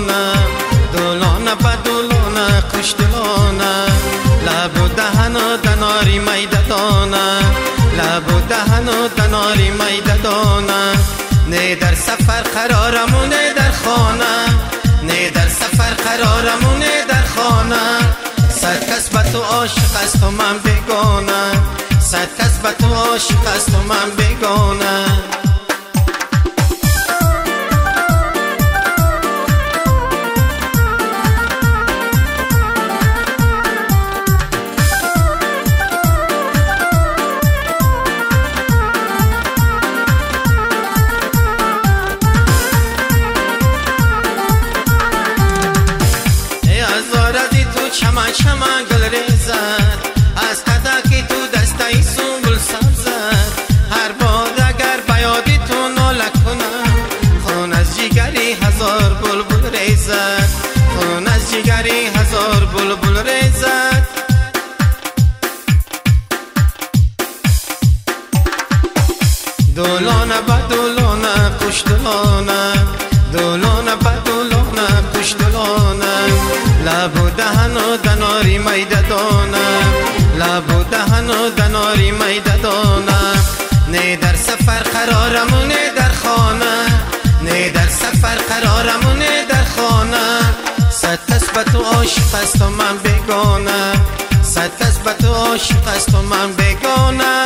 دلانه دلانه به دلانه خوش دلانه لب و دهن و دناری میده دانه لب و دهن و دناری میده دانه نه در سفر قرارم و نه در خانه نه در سفر قرارم و نه در خانه صد کس به تو عاشق است و من بیگانه صد کس به تو عاشق است و من بیگانه. چمن چمن گل ریزد از قدکی تو دسته سنبل سبزد هر باد اگر بیادی تو ناله کنم خون از جگری هزار بلبل ریزد خون از جگری هزار بلبل ریزد. دولانه به دولانه خوش دلانه دولانه به دولانه خوش دلانه لب و دهن و دناری میده دانه لب و دهن و دناری میده دانه نه در سفر قرارم و نه در خانه نه در سفر قرارم و نه در خانه صد کس به تو عاشق است و من بیگانه صد کس به تو عاشق است و من بیگانه.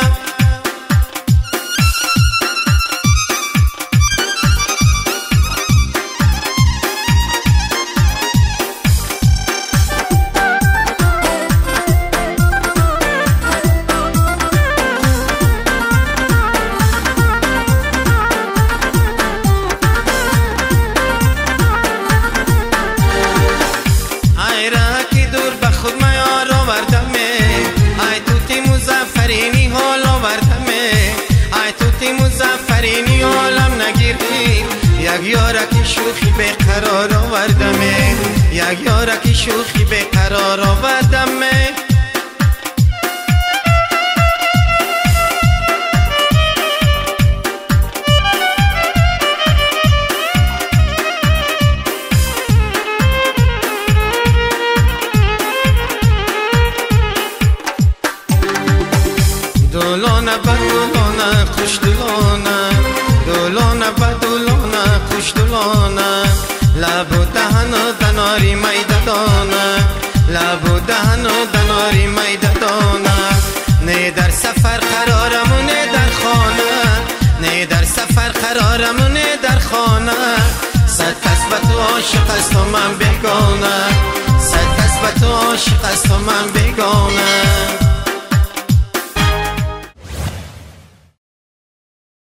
یک یارک شوخی به قرار آوردمه یک یارک شوخی به قرار آوردمه. دلانه به دلانه خوش دلانه دلانه به دلانه خوش دلانه لب و دهن و دناری میده دانه لب و دهن و دناری میده دانه نه در سفر قرارم و نه در خانه نه در سفر قرارم و نه در خانه صد کس به تو عاشق است و من بیگانه صد کس به تو عاشق است و من بیگانه.